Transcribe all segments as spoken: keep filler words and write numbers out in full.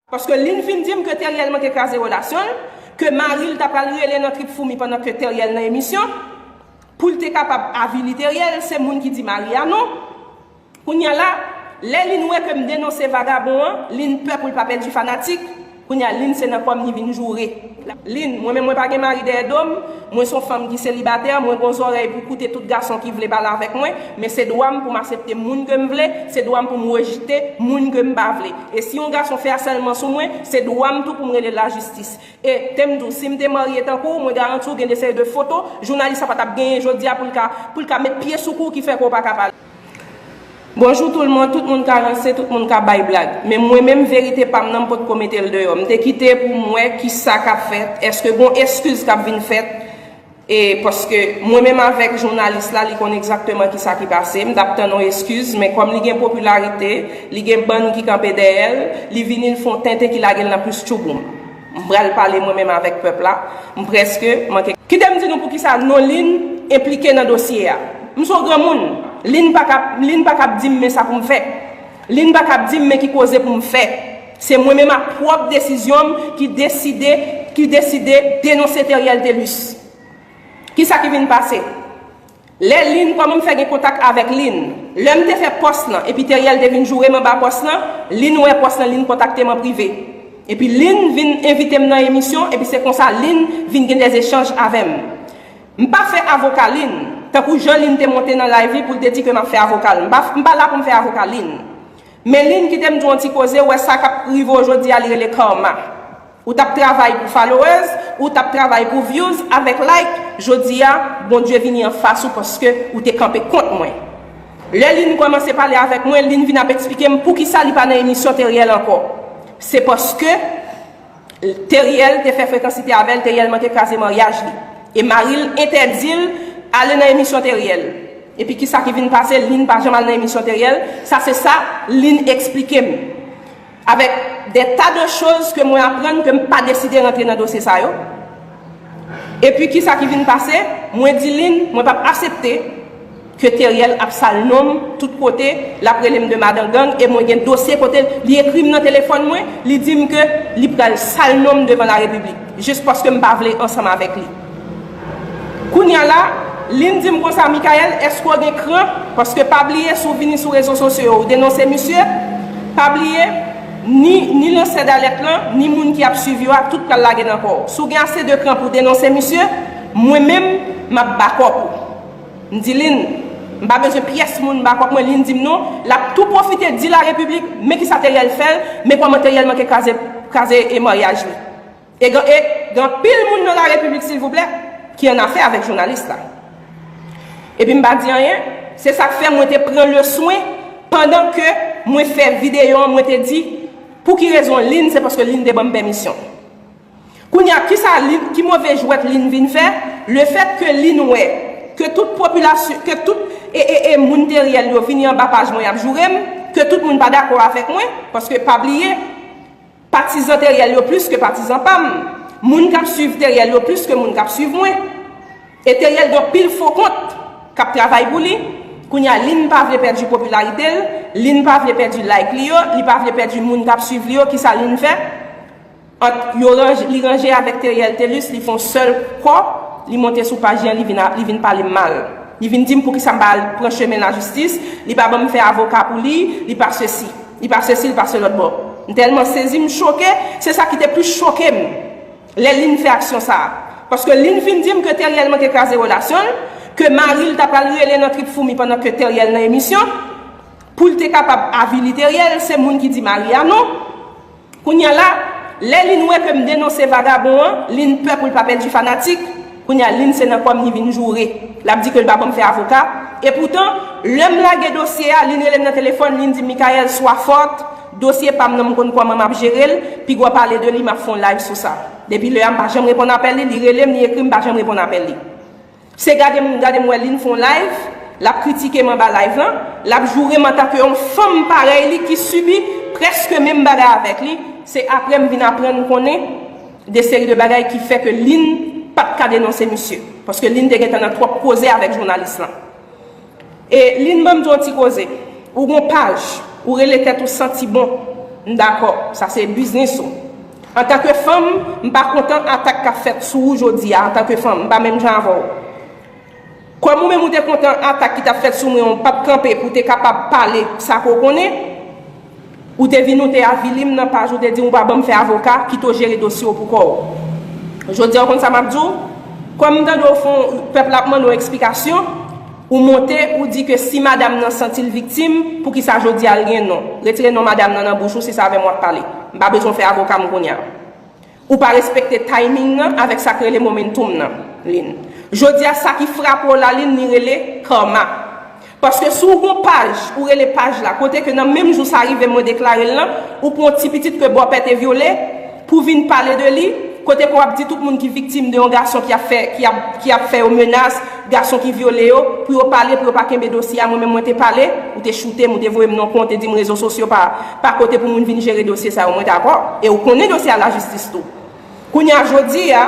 Paske Lynn vin di m ke Theriel manke kraze relasyon l, ke mari l ta pral rele nan trip foumi pandan ke Theriel nan emisyon, pou l te kapab avili Theriel, se moun ki di mari a non. Kounye a la, lè Lynn wè ke m denonse vagabon an, Lynn pè pou l pa pèdi fanatik. Kounye a Lynn se nan kò m li vin joure. Lynn, mwen menm mwen pa gen mari dèyè do m, mwen se yon fanm ki selibatè, mwen gen zòrèy pou koute tout gason ki vle pale avèk mwen, men se dwa m pou m aksepte moun ke m vle, se dwa m pou m rejte moun ke m pa vle. E si yon gason fè asèlman sou mwen, se dwa m tou pou m rele lajistis. E te m di w, si m te marye tankou w, mwen garanti w gen de seri de foto, jounalis sa pa t ap genyen jodi a pou l ka, pou l ka met pye sou kou ki fè ke w pa ka pale. Bonjou tout moun, tout moun ka ranse, tout moun ka bay blag. Men mwen menm verite pa m nan m potko mete l deyò. M te kite pou m wè kisa k ap fèt, èske gon eskiz k ap vin fèt. E paske mwen menm avèk jounalis la, li konn egzakteman kisa ki pase. M t ap tann yon eskiz, men kòm li gen popilarite, li gen bann ki kanpe dèyè l, li vini l fè yon tenten ki lage l nan plis tchouboum. M pral pale mwen menm avèk pèp la, m prèske manke. Kite m di nou poukisa non Lynn enplike nan dosye a. M se yon granmoun, Lynn pa k ap, Lynn pa k ap di m men sa pou m fè. Lynn pa k ap di m men ki koze pou m fè. Se mwen menm ak pwòp desizyon m ki deside, ki deside denonse Theriel Thelus. Kisa ki vin pase? Lè Lynn, kòman m fè gen kontak avèk Lynn? Lè m te fè pòs lan, epi Theriel te vin joure m anba pòs lan, Lynn wè pòs lan, Lynn kontakte m an prive. Epi Lynn vin envite m nan emisyon, epi se konsa Lynn vin gen dè echanj avè m. M pa fè avoka Lynn, tankou jan Lynn te monte nan live li pou l te di ke m ap fè avoka l. M pa, m pa la pou m fè avoka Lynn. Men Lynn kite m di w yon ti koze, ou wè sa k ap rive w jodi a, li rele karma. Ou t ap travay pou followers, ou t ap travay pou views, avèk like, jodi a, Bondye vini anfas ou paske ou te kanpe kont mwen. Lè Lynn kòmanse pale avèk mwen, Lynn vin ap eksplike m poukisa li pa nan emisyon Theriel ankò. Se paske Theriel te fè frekansite avè l, Theriel manke kraze maryaj li. E mari l entèdi l ale nan emisyon Theriel. Epi kisa ki vin pase, Lynn pa janm al nan emisyon Theriel. Sa se sa Lynn eksplike m. Avèk de ta de choz ke mwen aprann ke m pa deside rantre nan dosye sa yo. Epi kisa ki vin pase, mwen di Lynn, mwen p ap aksepte ke Theriel ap sal non m tout kote, l ap rele m de madan gang, e mwen gen dosye kote li ekri m nan telefòn mwen, li di m ke li pral sal non m devan larepiblik, jis paske m pa vle ansanm avèk li. Kounye a la, Lynn di m konsa, Michael, èske w gen kran? Paske pa bliye, si w vini sou rezo sosyo yo, ou denonse misye, pa bliye, ni, ni lansè dalèt lan, ni moun ki ap swiv yo a, tout pral lage nan kò w. Si w gen ase de kran pou w denonse misye, mwen menm, m ap bakòp ou. M di Lynn, m pa bezwen pyès moun bakòp mwen, Lynn di m non, l ap tou pwofite di larepiblik, men kisa Theriel fè l, men kòman Theriel manke kraze, kraze e maryaj li. E gen, e gen anpil moun nan larepiblik, silvouplè, ki an afè avèk jounalis la. Epi m pa di anyen, se sa k fè mwen te pran leswen pandan ke mwen fè videyo an, mwen te di, pou ki rezon Lynn, se paske Lynn te ban m pèmisyon. Kounye a, kisa Lynn, ki move jwèt Lynn vin fè, lefèt ke Lynn wè ke tout popilasyon, ke tout e, e, e moun Theriel yo vini anba paj mwen y ap joure m, ke tout moun pa dakò avèk mwen, paske pa bliye, patizan Theriel yo plis ke patizan pa m, moun k ap swiv Theriel yo plis ke moun k ap swiv mwen. E Theriel gen anpil fo kont k ap travay pou li. Kounye a, Lynn pa vle pèdi popilarite l, Lynn pa vle pèdi like li yo, li pa vle pèdi moun k ap swiv li yo, kisa Lynn fè? Ant yo ranje, li ranje avèk Theriel Thelus, li fè yon sèl kò, li monte sou paj li an, li vin a, li vin pale m mal. Li vin di m poukisa m pa al pran chemen lajistis, li pa ban m fè avoka pou li, li pa sesi, li pa sesi, li pa se lòt bò. M tèlman sezi, m choke, se sa ki te plis choke m lè Lynn fè aksyon sa a. Paske Lynn vin di m ke Theriel manke kraze relasyon l, ke mari l ta pral rele nan trip foumi pandan ke Theriel nan emisyon, pou l te kapab avili Theriel, se moun ki di mari a non. Kounye a la, lè Lynn wè ke m denonse vagabon an, Lynn pè pou l pa pèdi fanatik. Kounye a, Lynn se nan kò m li vin joure. L ap di ke l pa ban m fè avoka. Epoutan, lè m lage dosye a, Lynn rele m nan telefòn, Lynn di m, Michael, swa fòt, dosye pa m nan, m konn kòman m ap jere l, piga w pale de li, m ap fè yon live sou sa. Depi lè a, m pa janm reponn apèl li, li rele m, li ekri m, m pa janm reponn apèl li. Se gade m, gade m wè Lynn fè yon live, l ap kritike m anba live lan, l ap joure m antanke yon fanm parèy li ki sibi prèske menm bagay avèk li. Se apre m vin aprann konnen de seri de bagay ki fè ke Lynn pa t ka denonse misye. Paske Lynn te gentan nan twòp koze avèk jounalis lan. E Lynn, ban m di w yon ti koze. Ou gon paj, ou rele tèt ou Santi Bon. M dakò, sa se biznis ou. Antanke fanm, m pa kontan atak k ap fèt sou ou jodi a, antanke fanm, m pa menm jan avè w. Kòm ou menm ou te kontan atak ki t ap fèt sou mwen, ou pa t kanpe pou w te kapab pale sa ke w konnen, ou te vin ou te avili m nan paj ou te di ou pa ban m fè avoka, kite w jere dosye w pou kò w. Jodi a, w konn sa m ap di w? Kòm m tande w fè yon, pèp la ap mande w eksplikasyon, ou monte, ou di ke si madanm nan santi l viktim, poukisa jodi a l gen non? Retire non madanm nan nan bouch ou si se avè m w ap pale. M pa bezwen w fè avoka m kounye a. Ou pa respekte timing nan avèk sa k rele momentum nan, Lynn. Jodi a, sa ki frape w la, Lynn, li rele karma. Paske si w gon paj, ou rele paj la, kote ke nan menm jou sa rive mwen deklare l lan, ou pran yon ti pitit ke bòpè te vyole, pou vin pale de li, kote ke w ap di tout moun ki viktim de yon gason ki ap fè, ki ap, ki ap fè yo menas, gason ki vyole yo, pou yo pale, pou yo pa kenbe dosye a, mwen menm mwen te pale, ou te choute m, ou te voye m nan kont, ou te di m rezo sosyo pa, pa kote pou moun vin jere dosye sa yo, mwen dakò. E ou konnen dosye a lajistis tou. Kounye a jodi a,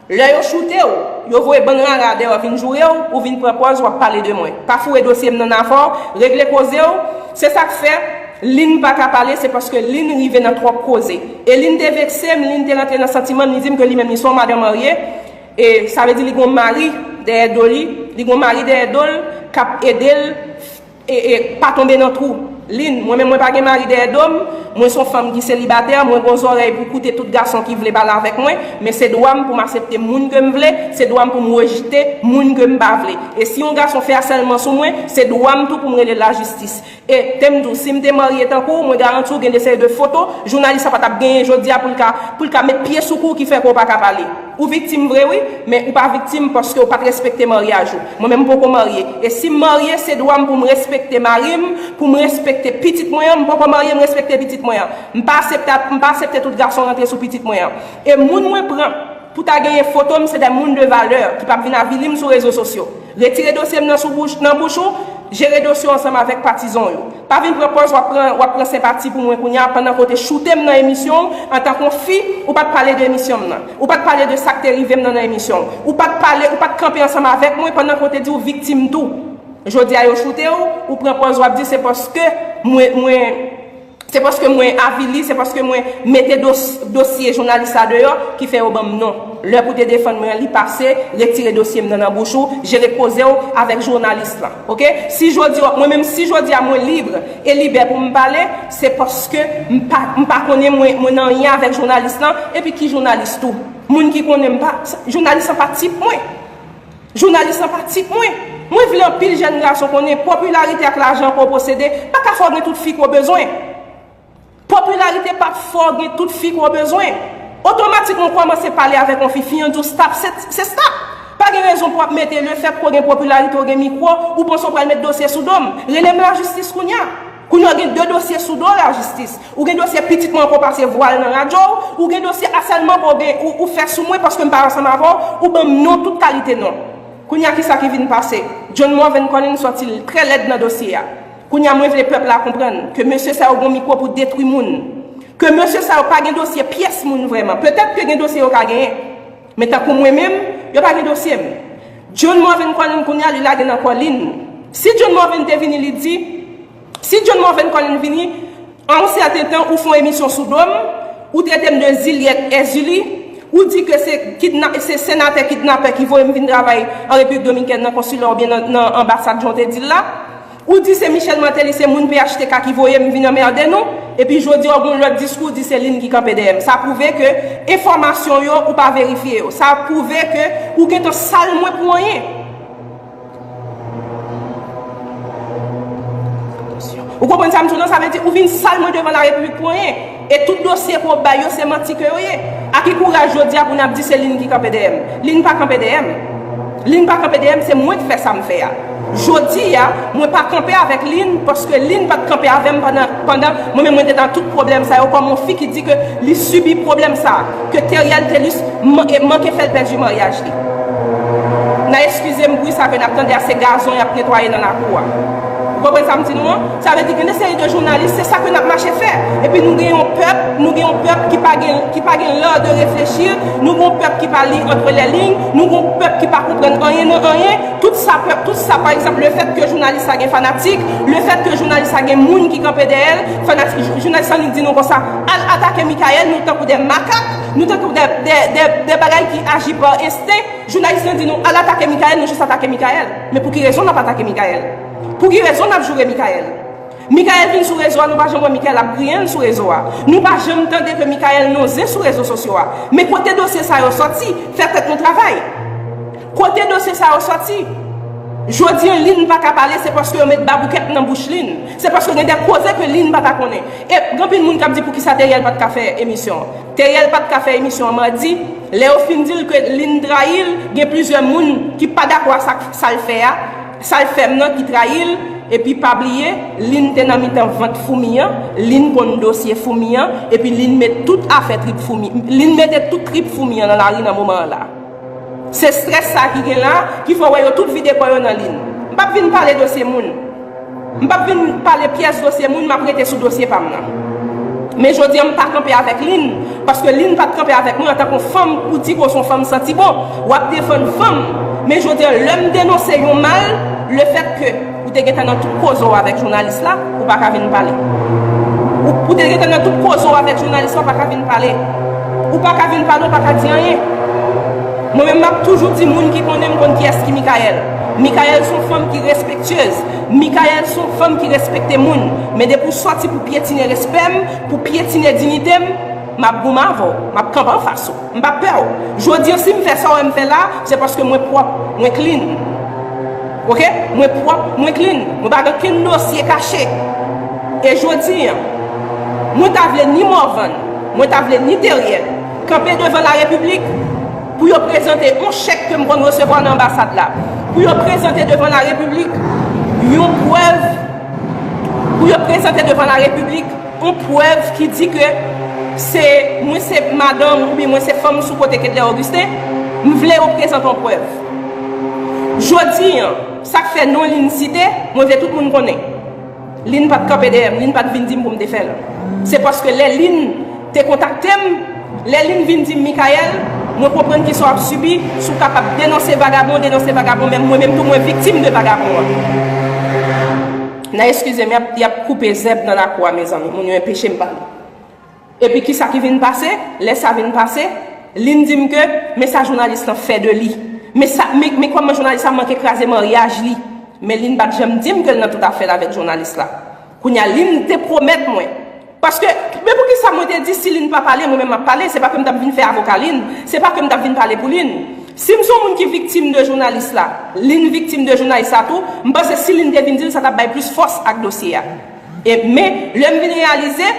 lè yo choute w, yo voye bann rara dèyè w vin joure w, ou vin pran pòz w ap pale de mwen. Pa foure dosye m nan afè w, regle koze w. Se sa k fè Lynn pa ka pale, se paske Lynn rive nan twòp koze. E Lynn te vekse m, Lynn te rantre nan santiman m, li di m ke li menm li se yon madanm marye, e sa vle di li gon mari dèyè do li, li gon mari dèyè do l k ap ede l e, e pa tonbe nan twou. Lynn, mwen menm mwen pa gen mari dèyè do m, mwen se yon fanm ki selibatè, mwen gon zòrèy pou koute tout gason ki vle pale avèk mwen, men se dwa m pou m aksepte moun ke m vle, se dwa m pou m rejte moun ke m pa vle. E si yon gason fè asèlman sou mwen, se dwa m tou pou m rele lajistis. E te m di w, si m te marye tankou w, mwen garanti w gen de seri de foto, jounalis sa pa t ap genyen jodi a pou l ka, pou l ka met pye sou kou ki fè ke w pa ka pale. Ou viktim vre wi, men ou pa viktim paske w pa t respekte maryaj ou. Mwen menm m poko marye. E si m marye, se dwa m pou m respekte mari m, pou m respekte pitit mwen an. M poko marye, m respekte pitit mwen an. M pa aksepte, m pa aksepte tout gason rantre sou pitit mwen an. E moun mwen pran pou ta genyen foto m, se de moun de valè ki p ap vin avili m sou rezo sosyo. Retire dosye m nan sou bouch, nan bouch ou, jere dosye w ansanm avèk patizan w yo. Pa vin pran pòz w ap pran, w ap pran senpati pou mwen kounye a pandan ke w te choute m nan emisyon w antanke yon fi, ou pa t pale de emisyon m nan. Ou pa t pale de sa k te rive m nan, nan emisyon w. Ou pa t pale, ou pa t kanpe ansanm avèk mwen pandan ke w te di w viktim tou. Jodi a yo choute w, ou pran pòz w ap di se paske mwen, mwen, se paske mwen avili, se paske mwen mete dos-, dosye jounalis la deyò ki fè yo ban m non. Lè pou te defann mwen an, li pase, retire dosye m nan, nan bouch ou, jere koze w avèk jounalis lan. Oke? Si jodi a, mwen menm si jodi a mwen lib e libè pou m pale, se paske m pa, m pa konnen mwen, mwen nan anyen avèk jounalis lan, epi ki jounalis tou? Moun ki konnen m pa, jounalis lan pa tip mwen. Jounalis lan pa tip mwen. Mwen vle anpil jèn gason konnen popilarite ak lajan ke w posede pa ka fè w gen tout fi ke w bezwen. Popilarite p ap fè w gen tout fi ke w bezwen. Otomatikman w kòmanse pale avèk yon fi, fi an di w stop, se, se stop. Pa gen rezon pou w ap mete lefèt ke w gen popilarite, w gen mikwo, ou panse w pral met dosye sou do m. Rele m lajistis kounye a. Kounye a w gen de dosye sou do w lajistis. Ou gen dosye pitit mwen ke w pase vwal nan radyo, ou gen dosye asèlman ke w gen, ou, ou fè sou mwen paske m pa ansanm avè w, ou ban m non, tout kalite non. Kounye a kisa ki vin pase? John Morven Collins sòti trè lèd nan dosye a. Kounye a mwen vle pèp la konprann ke mesye sa yo gon mikwo pou detwi moun. Ke mesye sa yo pa gen dosye pyès moun vrèman. Petèt ke gen dosye yo ka genyen. Men tankou mwen menm, yo pa gen dosye m. John Morven Collins kounye a li lage nan kò Lynn. Si John Morven te vini li di, si John Morven Collins vini, an yon sèten tan ou fè yon emisyon sou do m, ou trete m de Zilyèt Èzili, ou di ke se kidna-, se senatè kidnapè ki voye m vin travay an Repiblik Dominikèn nan konsila oubyen nan, nan anbasad jan w te di l la. Ou di se Michel Martelly, se moun P H T K ki voye m vin anmède nou, epi jodi a w gen yon lòt diskou, ou di se Lynn ki kanpe dèyè m. Sa pwouve ke enfòmasyon w yo, ou pa verifye yo. Sa pwouve ke ou gentan sal mwen pou anyen. Ou konprann sa m di w lan? Sa vle di ou vin sal mwen devan larepiblik pou anyen. E tout dosye ke w bay yo, se manti ke yo ye. A ki kouraj jodi a pou n ap di se Lynn ki kanpe dèyè m? Lynn pa kanpe dèyè m. Lynn pa kanpe dèyè m, se mwen k fè sa m fè a. Jodi a, mwen pa kanpe avèk Lynn, paske Lynn pa t kanpe avè m pandan, pandan mwen menm mwen te nan tout pwoblèm sa yo, kòm yon fi ki di ke li sibi pwoblèm sa, ke Theriel Thelus man-, e manke fè l pèdi maryaj li. N a eskize m, bri sa ke n ap tande a, se gazon y ap netwaye nan lakou a. Konprann sa m di nou an? Sa vle di gen de seri de jounalis, se sa ke n ap mache fè. Epi nou gen yon pèp, nou gen yon pèp ki pa gen, ki pa gen lè de reflechi, nou gen yon pèp ki pa li entre les lignes, nou gen yon pèp ki pa konprann anyen nan anyen. Tout sa pèp, tout sa, pa egzanp, le fèt ke jounalis la gen fanatik, le fèt ke jounalis la gen moun ki kanpe dèyè l, fanatik, jou-, jounalis la li di nou konsa, al atake Michael, nou tankou de makak, nou tankou de, de, de, de bagay ki aji pa ensten. Jounalis la di nou al atake Michael, nou jis atake Michael. Men pou ki rezon n ap atake Michael? Pou ki rezon n ap joure Michael? Michael vin sou rezo a, nou pa janm wè Michael ap griyen l sou rezo a. Nou pa janm tande ke Michael non zen sou rezo sosyo a. Men kote dosye sa yo sòti, fè tèt nou travay. Kote dosye sa yo sòti? Jodi an, Lynn pa ka pale, se paske yo met baboukèt nan bouch Lynn. Se paske gen de koze ke Lynn pa ta konnen. E gen anpil moun k ap di poukisa Teriel pa t ka fè emisyon. Teriel pa t ka fè emisyon an madi, lè yo fin di l ke Lynn trayi l, gen plizyè moun ki pa dakò a sa, sa l fè a, sa l fè m nan ki trayi l, epi pa bliye, Lynn te nan mitan vant foumi an, Lynn konn dosye foumi an, epi Lynn met tout afè trip foumi, Lynn mete tout trip foumi an nan lari nan moman an la. Se strès sa ki gen la, ki fè w wè yo tout vide kò yo nan Lynn. M p ap vin pale dosye moun. M p ap vin pale pyès dosye moun, m ap rete sou dosye pa m nan. Men jodi an, m pa kanpe avèk Lynn, paske Lynn pa t kanpe avèk mwen antanke yon fanm pou di ke w se yon fanm santi bon, w ap defann fanm. Men jodi an, lè m denonse yon mal, le fèt ke ou te gentan nan tout koze w avèk jounalis la, ou pa ka vin pale. Ou, ou te gentan nan tout koze w avèk jounalis la, ou pa ka vin pale. Ou pa ka vin pale, ou pa ka di anyen. Mwen menm, m ap toujou di moun ki konnen m konn kiyès ki Michael. Michael se yon fanm ki respektyez. Michael se yon fanm ki respekte moun. Men depi w sòti pou pyetine respè m, pou pyetine diyite m, m ap goumen avè w. M ap kanpe anfas ou. M p ap pè w. Jodi an, si m fè sa w wè m fè la, se paske mwen pwòp, mwen clean. Oke? Mwen pwòp, mwen clean. Mwen pa gen okenn dosye kache. E jodi an, mwen ta vle ni Morvan, mwen ta vle ni Teriel kanpe devan larepiblik pou yo prezante yon chèk ke m konn resevwa nan anbasad la, pou yo prezante devan larepiblik yon prèv, pou yo prezante devan larepiblik yon prèv ki di ke se, mwen se madanm oubyen mwen se fanm sou kote Kedlè Augustin, m vle yo prezante yon prèv. Jodi an, sa k fè non Lynn site, mwen vle tout moun konnen. Lynn pa t kanpe dèyè m, Lynn pa t vin di m pou m te fè l. Se paske lè Lynn te kontakte m, lè Lynn vin di m, Michael, mwen konprann kisa w ap sibi, si w kapab denonse vagabon, denonse vagabon, men mwen menm tou mwen viktim de vagabon an. N a eskize m, y ap, y ap koupe zèb nan lakou a, mezanmi. Moun yo enpeche m pale. Epi kisa ki vin pase? Lè sa vin pase, Lynn di m ke, men sa jounalis lan fè de li. Men sa, men, men kòman jounalis la manke kraze maryaj li. Men Lynn pa t janm di m ke l nan tout afè l avèk jounalis la. Kounye a, Lynn te pwomèt mwen. Paske, men poukisa mwen te di si Lynn pa pale, mwen menm m ap pale, se pa ke m t ap vin fè avoka Lynn, se pa ke m t ap vin pale pou Lynn. Si m se yon moun ki viktim de jounalis la, Lynn viktim de jounalis la tou, m panse si Lynn te vin di l, sa t ap bay plis fòs ak dosye a. E, men, lè m vin reyalize,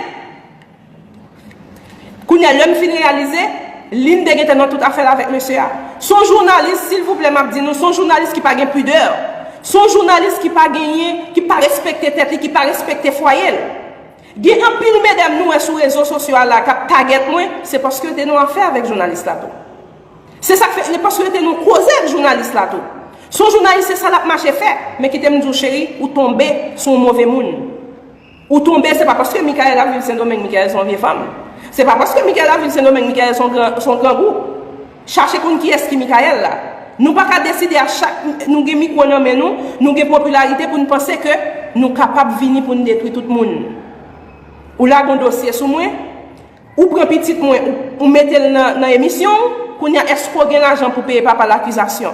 kounye a, lè m fin reyalize, Lynn te gentan nan tout afè l avèk mesye a. Se yon jounalis, silvouplè, m ap di nou, se yon jounalis ki pa gen pidè. Se yon jounalis ki pa genyen, ki pa respekte tèt li, ki pa respekte fwaye l. Gen anpil medam nou wè sou rezo sosyo a la k ap tagèt mwen, se paske yo te nan afè avèk jounalis la tou. Se sa k fè, se paske yo te nan koze ak jounalis la tou. Se yon jounalis, se sa l ap mache fè. Men kite m di w, cheri, ou tonbe sou yon move moun. Ou tonbe, se pa paske Michael ap viv Sendomeng, Michael se yon vye fanm. Se pa paske Michael ap viv Sendomeng, Michael se yon gran, se yon grangou. Chache konn kiyès ki Michael la. Nou pa ka deside a chak, nou gen mikwo nan men nou, nou gen popilarite pou n panse ke nou kapab vini pou n detwi tout moun. Ou lage yon dosye sou mwen, ou pran pitit mwen, ou, ou mete l nan, nan emisyon w, kounye a èske w gen lajan pou peye papa lakizasyon?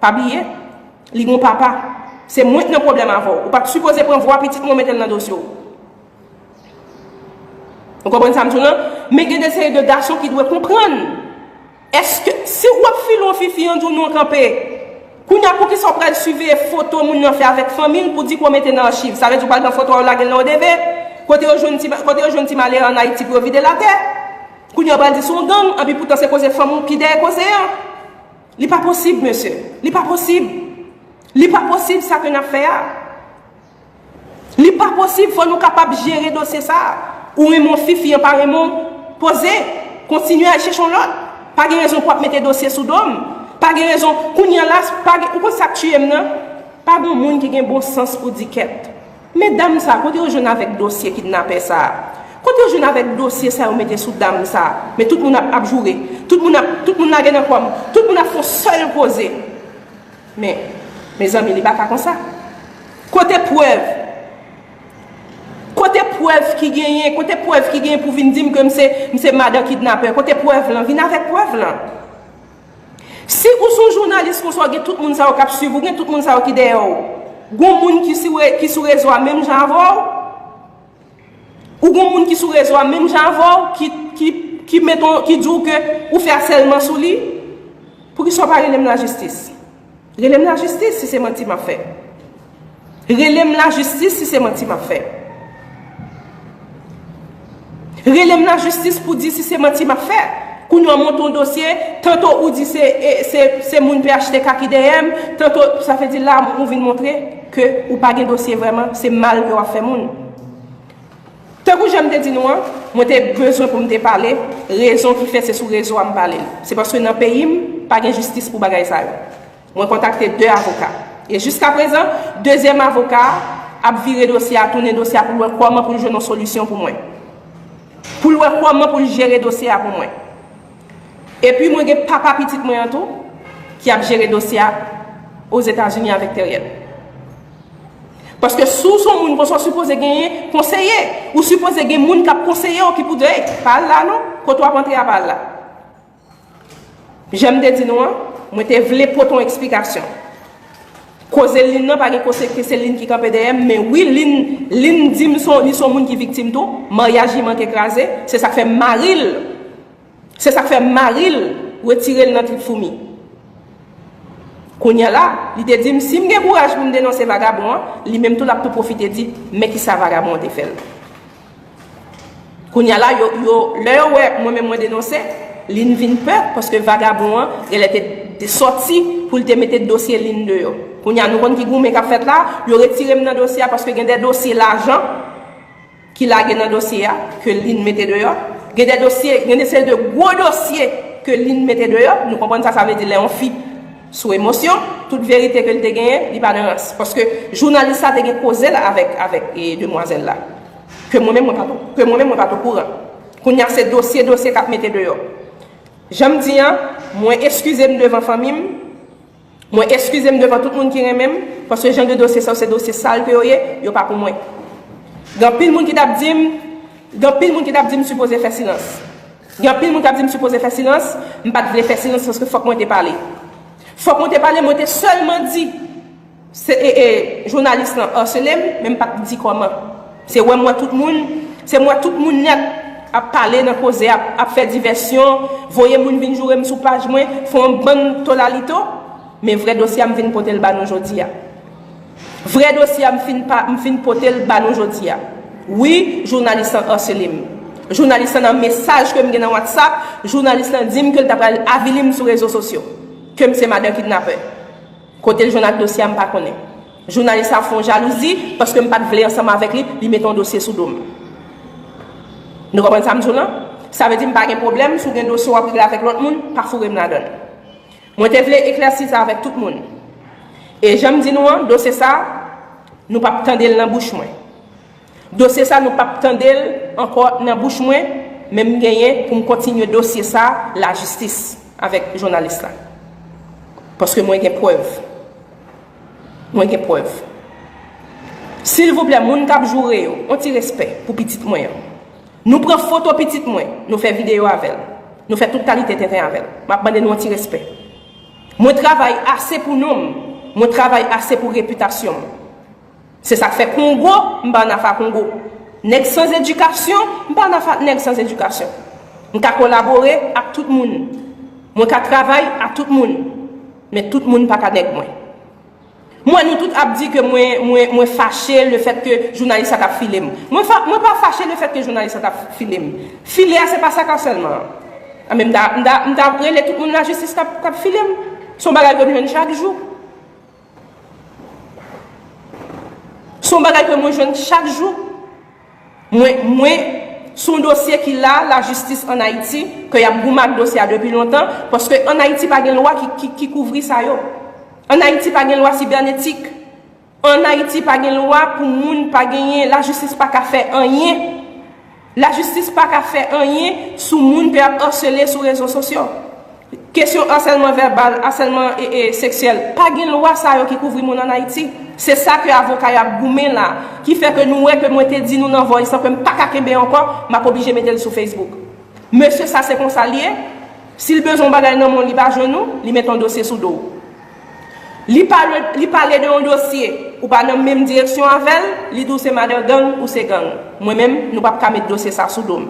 Pa bliye, li gen yon papa. Se mwen k nan pwoblèm avè w. Ou pa t sipoze pran vwa pitit mwen mete l nan dosye w. Ou konprann sa m di w lan? Men gen de seri de gason ki dwe konprann. Èske, si w ap file yon fifi an di w non kanpe, kounye a poukisa w pral siveye foto moun nan fè avèk fanmi l pou di ke w mete nan achiv? Sa vle di w pral pran foto a w lage l nan O D V? Kote yo jwenn ti, kote yo jwenn ti malere an Ayiti pou yo vide l atè? Kounye a w pral di se yon gang, anpi poutan se koze fanm ou ki dèyè koze an. Li pa posib, mesye. Li pa posib. Li pa posib sa ke n ap fè a. Li pa posib, fò nou kapab jere dosye sa a. Ou renmen w, fifi an pa renmen w, poze, kontinye al chèche yon lòt. Pa gen rezon pou w ap mete dosye sou do m. Pa gen rezon, kounye a la, pa gen, ou konn sa k tiye m nan? Pa gen yon moun ki gen bon sans pou di kèt. Men dam sa, kote yo jwenn avèk dosye kidnapè sa? Kote yo jwenn avèk dosye sa yo mete sou dam sa? Men tout moun ap, ap joure. Tout moun ap, tout moun lage nan kòm. Tout moun ap fè yon sèl koze. Men, mezanmi, li pa ka konsa. Kote prèv? Kote prèv ki genyen? Kote prèv ki genyen pou vin di m ke m se, m se madan kidnapè? Kote prèv lan? Vin avèk prèv lan. Si ou se yon jounalis konsa, ou gen tout moun sa yo k ap swiv ou, gen tout moun sa yo ki dèyè w. Gon moun ki sou re-, ki sou rezo a menm jan avè w. Ou gon moun ki sou rezo a menm jan avè w, ki, ki, ki met on, ki di w ke ou fè asèlman sou li. Poukisa w pa rele m lajistis? Rele m lajistis si se manti m ap fè. Rele m lajistis si se manti m ap fè. Rele m lajistis pou di si se manti m ap fè. Kounye a w monte yon dosye, tanto ou di se, e, se, se moun P H T K ki dèyè m, tanto, sa vle di la ou vin montre ke ou pa gen dosye vrèman, se mal ke w ap fè moun. Tankou jan m te di nou an, mwen te bezwen pou m te pale, rezon ki fè se sou rezo a m pale l. Se paske nan peyi m, pa gen jistis pou bagay sa yo. Mwen kontakte de avoka. E jiskaprezan, dezyèm avoka a ap vire dosye a, tounen dosye a pou l wè kòman pou l jwenn yon solisyon pou mwen. Pou l wè kòman pou l jere dosye a pou mwen. Epi mwen gen papa pitit mwen an tou ki ap jere dosye a Ozetazini avèk Teriel. Paske si w se yon moun konsa, w sipoze genyen konseye. Ou sipoze gen moun k ap konseye w ki pou di, "Ey, pa al la non, kote w ap antre a, pa al la." Jan m te di nou an, mwen te vle pote yon eksplikasyon. Koze Lin nan pa gen koze ke se Lin ki kanpe dèyè m, men wi, Lin, Lin di m son, li son moun ki viktim tou, maryaj li manke kraze, se sa k fè mari l, se sa k fè mari l retire l nan trip foumi. Kounye a la, li te di m, si m gen kouraj pou m denonse vagabon an, li menm tou l ap tou pwofite di, men kisa vagabon an te fè l. Kounye a la, yo, yo, lè yo wè mwen menm mwen denonse, Lin vin pè, paske vagabon an, genlè te, te sòti pou l te mete dosye Lin deyò. Kounye a, nou konn ki goumen k ap fèt la, yo retire m nan dosye a, paske gen de dosye lajan ki lage nan dosye a, ke Lin mete deyò. Gen de dosye, gen de seri de gwo dosye ke Lin mete deyò. Nou konprann sa, sa vle di lè yon fi sou emosyon, tout verite ke l te genyen, li pa nan rans. Paske jounalis la te gen koze l avèk, avèk, e, demwazèl la. Ke mwen menm mwen pa t, ke mwen menm mwen pa t okouran. Kounye a se dosye, dosye k ap mete deyò. Jan m di an, mwen eskize m devan fanmi m, mwen eskize m devan tout moun ki renmen m, paske jan de dosye sa yo se dosye sal ke yo ye, yo pa pou mwen. Gen anpil moun ki t ap di m, gen anpil moun ki t ap di m sipoze fè silans. Gen anpil moun k ap di m sipoze fè silans, m pa t vle fè silans paske fòk mwen te pale. Fòk mwen te pale, mwen te sèlman di, se, e, e, jounalis lan asele m, men m pa t di kòman. Se wè m wè tout moun, se m wè tout moun nèt ap pale nan koze, ap, ap fè divèsyon, voye moun vin joure m sou paj mwen, fè yon bann tolalito, men vrè dosye a m vin pote l ba nou jodi a. Vrè dosye a m fin pa, m fin pote l ba nou jodi a. Wi, jounalis lan asele m. Jounalis lan nan mesaj ke m gen nan WhatsApp, jounalis lan di m ke l ta pral avili m sou rezo sosyo. Ke m se madan kidnapè. Kote l jwenn ak dosye a, m pa konnen. Jounalis la fè yon jalouzi, paske m pa t vle ansanm avèk li, li mete yon dosye sou do m. Nou konprann sa m di w lan? Sa vle di m pa gen pwoblèm, si w gen dosye w ap regle avèk lòt moun, pa foure m ladan l. Mwen te vle eklèsi sa avèk tout moun. E jan m di nou an, dosye sa, nou p ap tande l nan bouch mwen. Dosye sa, nou p ap tande l ankò nan bouch mwen, men m genyen pou m kontinye dosye sa lajistis avèk jounalis la. Paske mwen gen prèv. Mwen gen prèv. Silvouplè, moun k ap joure yo, yon ti respè pou pitit mwen an. Nou pran foto pitit mwen, nou fè videyo avè l. Nou fè tout kalite tenten avè l. M ap mande nou yon ti respè. Mwen travay ase pou non m. Mwen travay ase pou repitasyon m. Se sa k fè Kongo, m pa ann afa Kongo. Nèg san edikasyon, m pa ann afa nèg san edikasyon. M ka kolabore ak tout moun. Mwen ka travay ak tout moun. Men tout moun pa ka nèg mwen. Mwen, nou tout ap di ke mwen, mwen, mwen fache lefèt ke jounalis la t ap file m. Mwen fa-, mwen pa fache lefèt ke jounalis la t ap file m. File a, se pa sa k ap sèlman. A, men m ta, m ta, m ta rele tout moun lajistis k ap, k ap file m. Se yon bagay ke m jwenn chak jou. Se yon bagay ke mwen jwenn chak jou. Mwen, mwen, se yon dosye ki la, lajistis ann Ayiti, ke y ap goumen ak dosye a depi lontan, paske ann Ayiti pa gen lwa ki, ki, ki kouvri sa yo. Ann Ayiti pa gen lwa sibènetik. Ann Ayiti pa gen lwa pou moun pa genyen, lajistis pa ka fè anyen. Lajistis pa ka fè anyen sou moun ke y ap asele sou rezo sosyo. Kesyon asèlman vèbal, asèlman e, e, seksyèl, pa gen lwa sa yo ki kouvri moun ann Ayiti. Se sa ke avoka y ap goumen la, ki fè ke nou wè ke mwen te di nou nan Voice lan ke m pa ka kenbe ankò, m ap oblije mete l sou Facebook. Mesye sa se konsa l ye. Si l bezwen yon bagay nan men w, li pa jwenn ou, li mete yon dosye sou do w. Li pale, li pale de yon dosye, ou pa nan menm direksyon avè l, li di w se madan gang, ou se gang. Mwen menm, nou p ap ka met dosye sa sou do m.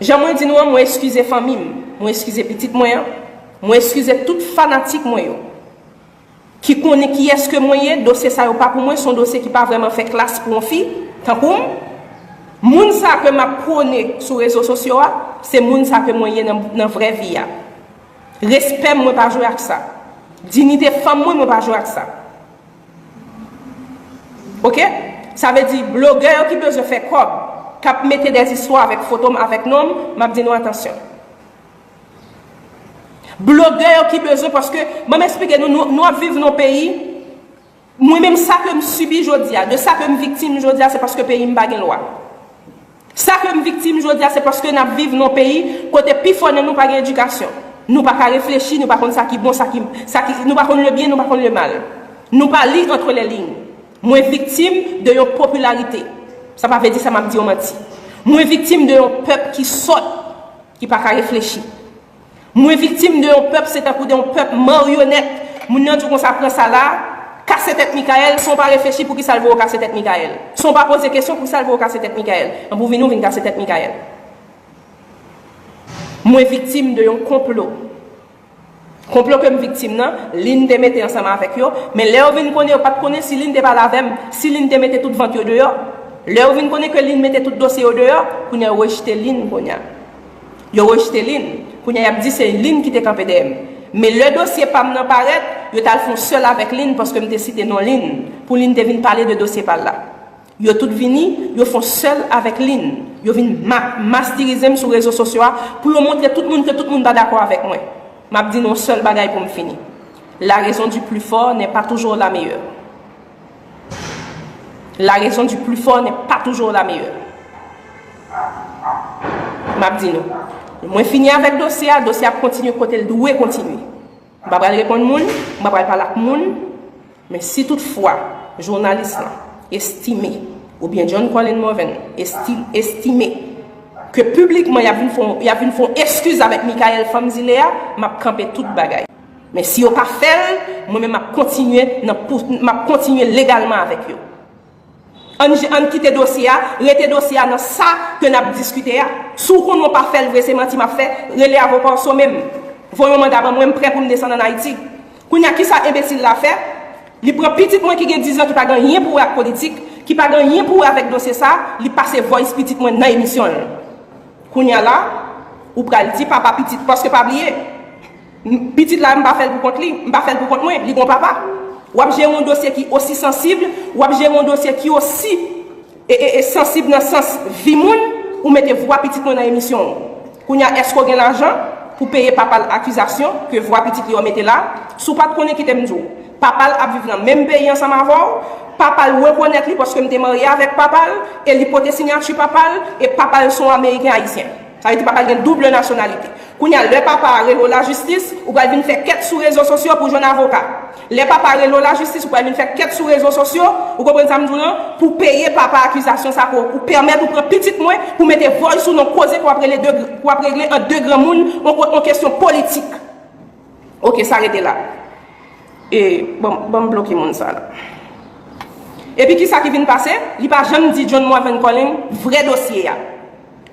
Jan mwen di nou an, mwen eskize fanmi m, mwen eskize pitit mwen an, mwen eskize tout fanatik mwen yo. Ki konnen kiyès ke mwen ye, dosye sa yo pa pou mwen, se yon dosye ki pa vrèman fè klas pou yon fi, tankou m. Moun sa ke m ap pwone sou rezo sosyo a, se moun sa ke mwen ye nan, nan vrè vi a. Respè m, mwen pa jwe ak sa. Diyite fanm mwen, mwen pa jwe ak sa. Oke? Sa vle di, blogè yo ki bezwen fè kòb, k ap mete dèzistwa avèk foto m, avèk non m, m ap di nou atansyon. Blogè yo ki bezwen, paske, ban m eksplike nou, nou, nou ap viv nan yon peyi, mwen menm sa ke m sibi jodi a, de sa ke m viktim jodi a, se paske peyi m pa gen lwa. Sa ke m viktim jodi a, se paske n ap viv nan yon peyi kote pifò nan nou pa gen edikasyon. Nou pa ka reflechi, nou pa konn sa ki bon, sa ki, sa ki, nou pa konn le byen, nou pa konn le mal. Nou pa li entre les lignes. Mwen viktim de yon popilarite. Sa pa vle di sa m ap di yon manti. Mwen viktim de yon pèp ki sòt, ki pa ka reflechi. Mwen viktim de yon pèp, se tankou de yon pèp maryonèt. Moun nan di w konsa, pran sa la, kase tèt Michael, san w pa reflechi poukisa l voye w kase tèt Michael. San w pa poze kesyon poukisa l voye w kase tèt Michael. Anpi w vini, w vin kase tèt Michael. Mwen viktim de yon konplo. Konplo ke m viktim nan, Lynn te mete ansanm avèk yo, men lè yo vin konnen, yo pa t konnen si Lynn te pale avè m, si Lynn te mete tout vant yo deyò. Lè yo vin konnen ke Lynn mete tout dosye yo deyò, kounye a yo rejte Lynn kounye a. Yo rejte Lynn. Kounye a y ap di se Lynn ki te kanpe dèyè m. Men lè dosye pa m nan parèt, yo t al fè yon sèl avèk Lynn paske m te site non Lynn, pou Lynn te vin pale de dosye pa l la. Yo tout vini, yo fè yon sèl avèk Lynn. Yo vin ma-, mastirize m sou rezo sosyo a pou yo montre tout moun ke tout moun pa dakò avèk mwen. M ap di nou yon sèl bagay pou m fini. La raison du plus fort n'est pas toujours la meilleure. La raison du plus fort n'est pas toujours la meilleure. M ap di nou. Mwen fini avèk dosye a, dosye a ap kontinye kote l dwe kontinye. M pa pral reponn moun, m pa pral pale ak moun, men si toutfwa jounalis lan estime, oubyen John Colin Morvan esti-, estime ke piblikman y ap vin fè, y ap vin fè yon eskiz avèk Michael fanm zile a, m ap kanpe tout bagay. Men si yo pa fè l, mwen menm m ap kontinye nan pou, m ap kontinye legalman avèk yo. Ann, ann kite dosye a, rete dosye a nan sa ke n ap diskite a. Si w konnen w pa fè l vre, se manti m ap fè, rele avoka w, some m. Voye yon manda ban mwen, m prè pou m desann ann Ayiti. Kounye a, kisa enbesil la fè? Li pran pitit mwen ki gen diz an, ki pa gen anyen pou wè ak politik, ki pa gen anyen pou wè avèk dosye sa, li pase voice pitit mwen nan emisyon l. Kounye a la, ou pral di papa pitit, paske pa bliye, m-, pitit la, m pa fè l pou kont li, m pa fè l pou kont mwen, li gon papa. W ap jere yon dosye ki osi sansib, w ap jere yon dosye ki osi e, e, e sansib nan sans vi moun, ou mete vwa pitit mwen nan emisyon w. Kounye a, èske w gen lajan pou peye papa l akizasyon ke vwa pitit li yo mete la? Si w pa t konnen, kite m di w. Papa l ap viv nan menm peyi ansanm avè w. Papa l rekonèt li paske m te marye avèk papa l, e li pote siyati papa l, e papa l se yon Ameriken Ayisyen. Sa vle di papa l gen double nasyonalite. Kounye a, lè papa a rele w lajistis, ou pral vin fè kèt sou rezo sosyo pou jwenn avoka. Lè papa a rele w lajistis, ou pral vin fè kèt sou rezo sosyo, ou konprann sa m di w lan, pou peye papa akizasyon sa, pou, pou pèmèt ou pran pitit mwen, pou mete voice ou nan koze ke w ap rele de, ke w ap regle ant de granmoun, yon, yon kesyon politik. Oke, sa rete la. E, ban m, ban m bloke moun sa la. Epi kisa ki vin pase? Li pa janm di John Morvan Colin vrè dosye a.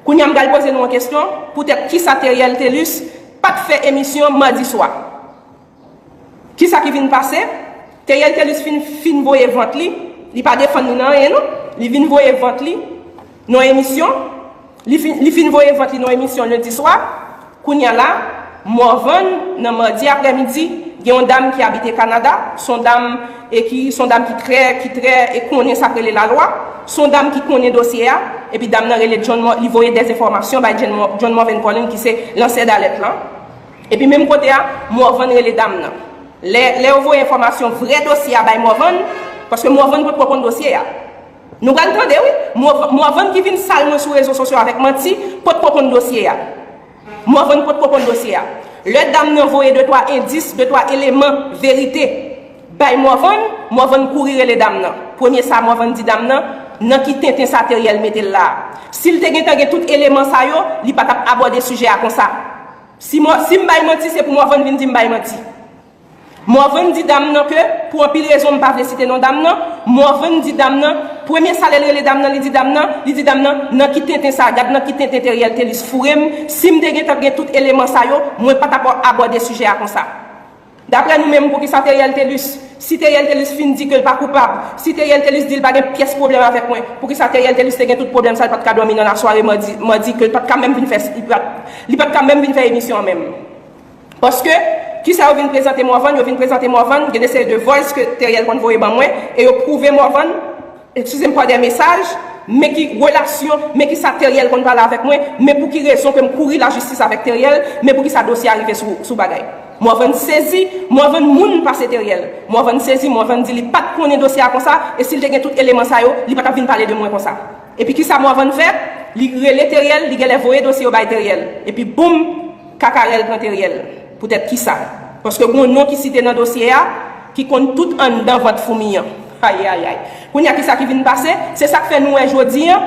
Kounye a m pral poze nou yon kesyon, poutèt kisa Theriel Thelus pa t fè emisyon madi swa? Kisa ki vin pase? Theriel Thelus fin, fin voye vant li, li pa defann li nan anyen non, li vin voye vant li nan emisyon, li fin, li fin voye vant li nan emisyon lendi swa. Kounye a la, Morvan, nan madi aprèmidi, gen yon dam ki abite Kanada, se yon dam, e ki, se yon dam ki trè, ki trè, e konnen sa k rele lalwa, se yon dam ki konnen dosye a, epi dam nan rele John Mo-, li voye dèzenfòmasyon bay John Mo-, John Morvan Colin ki se lansè dalèt lan. Epi menm kote a, Morvan rele dam nan. Lè, lè yo voye enfòmasyon vrè dosye a bay Morvan, Paske Morvan potko konn dosye a. Nou pral tande, wi. Morvan ki vin sal mwen sou rezo sosyo avèk manti, potko konn dosye a. Morvan potko konn dosye a. Lè dam nan voye de twa endis, de twa eleman verite bay Morvan, Morvan kouri rele dam nan. Premye sa Morvan di dam nan, nan ki tenten sa Teriel mete l la a? Si l te gentan gen tout eleman sa yo, li pa t ap abòde sijè a konsa. Si, si m bay manti, se pou Morvan vin di m bay manti. Morvan di dam nan ke, pou anpil rezon, m pa vle site non dam nan, Morvan di dam nan, premye sa lè l rele dam nan, li di dam nan, li di dam nan, nan ki tenten sa, gad nan ki tenten Teriel Telus foure m, si m te gentan gen tout eleman sa yo, mwen pa t ap abòde sijè a konsa. Daprè nou menm, poukisa Teriel Telus, si Teriel Telus fin di ke l pa koupab, si Teriel Telus di l pa gen pyès pwoblèm avèk mwen, poukisa Teriel Telus te gen tout pwoblèm sa, l pa t ka dòmi nan lasware madi, madi ke l pa t ka menm vin fè, li pa t, li pa t ka menm vin fè emisyon an menm? Paske, kisa yo vin prezante Morvan? Yo vin prezante Morvan, gen de seri de voice ke Teriel konn voye ban mwen, e yo pwouve Morvan, eskize m, pa de mesaj, men ki relasyon, men kisa Teriel konn pale avèk mwen, men pou ki rezon ke m kouri lajistis avèk Teriel, men pou kisa dosye a rive sou, sou bagay. Morvan sezi, Morvan moun pase Teriel. Morvan sezi, Morvan di li pa t konnen dosye a konsa, e si l te gen tout eleman sa yo, li pa t ap vin pale de mwen konsa. Epi kisa Morvan fè? Li rele Teriel, li genlè voye dosye yo bay Teriel. Epi boum, kakarèl pran Teriel. Poutèt kisa? Paske gon non ki site nan dosye a, ki konn tout anndan vant foumi an. Ayayay. Kounye a kisa ki vin pase? Se sa k fè nou wè jodi an,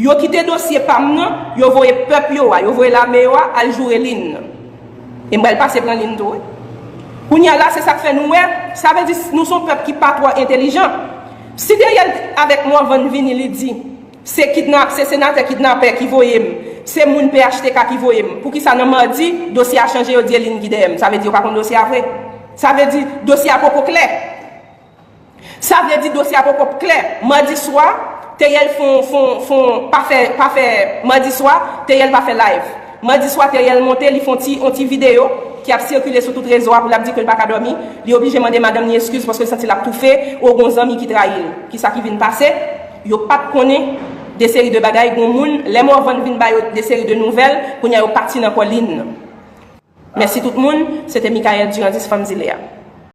yo kite dosye pa m nan, yo voye pèp yo a, yo voye lame yo a, al joure Lynn. E m pral pase pran Lynn tou, wi. Kounye a la, se sa k fè nou wè, sa vle di nou se yon pèp ki pa twò entèlijan. Si Teriel avèk Morvan vini, li di, se kidnap, se senatè kidnapè ki voye m, se moun P H T K ki voye m. Poukisa nan madi, dosye a chanje, yo di e Lynn ki dèyè m? Sa vle di yo pa konn dosye a vre. Sa vle di dosye a poko klè. Sa vle di dosye a poko klè. Madi swa, Teriel fon, fon, fon, pa fè, pa fè, madi swa, Teriel pa fè live. Madi swa, Teriel monte, li fon ti, on ti videyo ki ap sikile sou tout rezo a pou l ap di ke l pa ka dòmi. Li oblije mande madanm li eskiz paske l santi l ap toufe, o gon zanmi ki trayi l. Kisa ki vin pase? Yo pa t konnen de seri de bagay, gon moun, lè Morvan vin ba yo de seri de nouvèl, kounye a yo pati nan kò Lynn. Mèsi tout moun, se te Michaelle Durandis, Fanm Zile a.